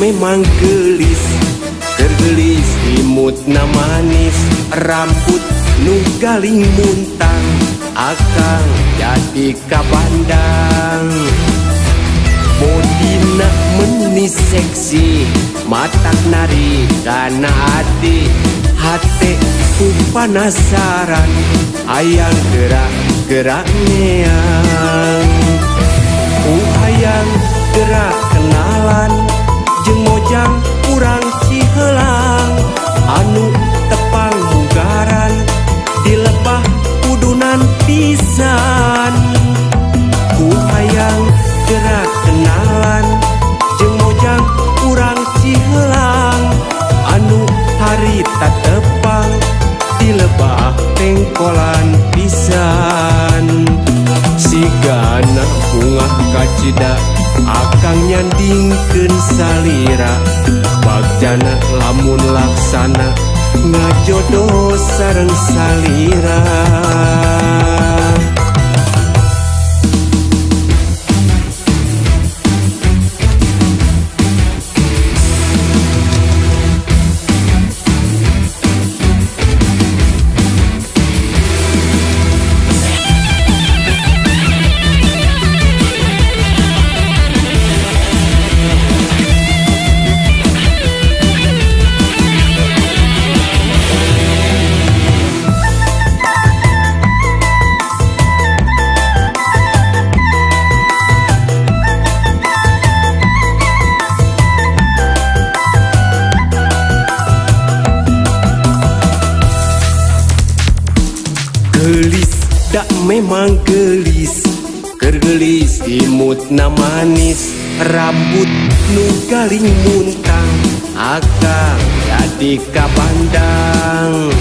memang gelis, keur geulis imutna manis, rambut nu galing muntang, akang jadi kabandang. Bodina meni seksi, matak nari kana ati, hate ku panasaran, hayang gerak gerak neang. Ku hayang gerak kenalan jeung mojang urang Ciheulang, anu tepang munggaran di lebah udunan pisan. Ku hayang gerak kenalan jeung mojang urang Ciheulang, anu harita tepang di lebah pengkolan pisan. Sigana bungah kacida akang nyandingkeun salira, bagjana lamun laksana ngajodoh sareng salira. Gelis dak memang gelis, keur geulis imutna manis, rambut nu galing muntang, akang jadi kabandang.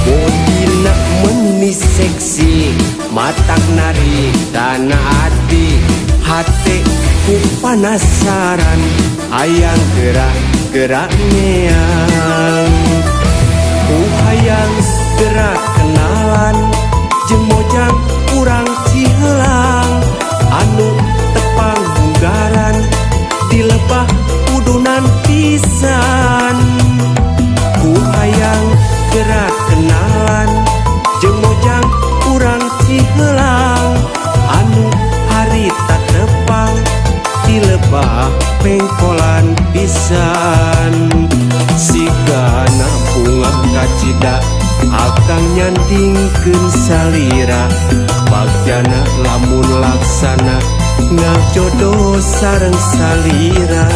Bodina meni seksi, matak nari kana ati, hate ku panasaran, hayang gerak gerak neang. Ku hayang gerak kenalan jeung mojang urang Ciheulang, anu tepang munggaran di lebah udunan pisan. Ku hayang gerak kenalan jeung mojang urang Ciheulang, anu harita tepang di lebah pengkolan pisan. Sigana bungah kacida akang nyandingkeun salira, bagjana lamun laksana ngajodoh sareng salira.